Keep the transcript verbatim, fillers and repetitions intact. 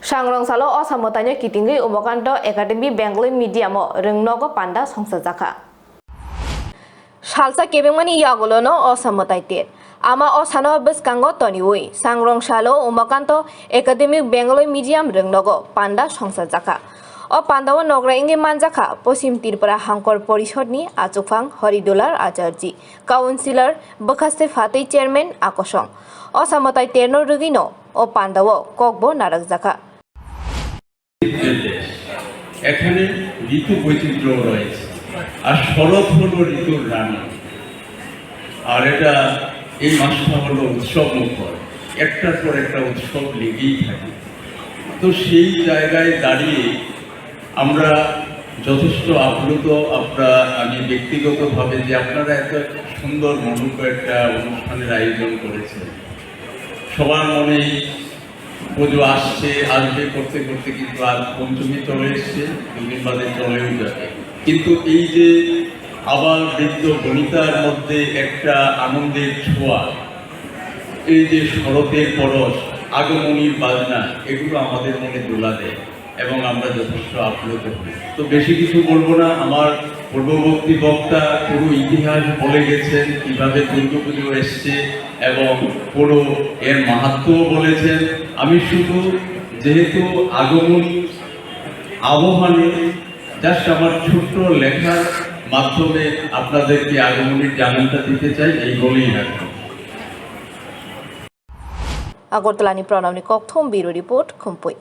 Sangrong salo Osa mwtaino kitingwi Umakanto Academy Bengali Medium o rwngnogo panda songsajakha. Salsa kebengmani yagulono Osa mwtai ter. Ama Osano bwskango toniwi Sangrong salo Umakanto Academy Bengali Medium rwngnogo panda songsajakha. O pandao nogra wngwi manjakha Poschim Tripura Hangkor Porishodni achukphang Horidular Acharji, Councillor Bwkhaste Phatwi Chairman Akosong. Osa mwtai terno rwgwino o pandao kokbo narwkjakha. এখানে ঋতু বৈচিত্র্য রয়েছে, আর শরৎ হলো ঋতুর রানী। আর এটা, এই মাসটা হলো উৎসব মুখর, একটার পর একটা উৎসব লেগেই থাকে। তো সেই জায়গায় দাঁড়িয়ে আমরা যথেষ্ট আপ্লুত। আপনারা, আমি ব্যক্তিগতভাবে, যে আপনারা এত সুন্দর মনোজ্ঞ একটা অনুষ্ঠানের আয়োজন করেছেন, সবার মনেই পুজো আসছে, আসবে করতে করতে কিন্তু আজ পঞ্চমী চলে এসছে, দুদিন বাদে চলেও যাবে। কিন্তু এই যে আবাল বৃদ্ধ বনিতার মধ্যে একটা আনন্দের ছোঁয়া, এই যে শরতের পরশ, আগমনীর বাজনা, এগুলো আমাদের মনে দোলা দেয় এবং আমরা যথেষ্ট আপ্লুত হই। তো বেশি কিছু বলবো না, আমার পূর্ববর্তী বক্তা পুরো ইতিহাস বলে গেছেন, কিভাবে দুর্গাপুজো এসছে এবং পুরো এর মাহাত্ম্যও বলেছেন। আমি শুধু যেহেতু আগমনী আহ্বানে just আমার ছোট্ট লেখার মাধ্যমে আপনাদেরকে আগমনীর জানানটা দিতে চাই, এই বলেই রাখলাম। Agartalani Pranamni kokthum Bureau Report, Khumpui.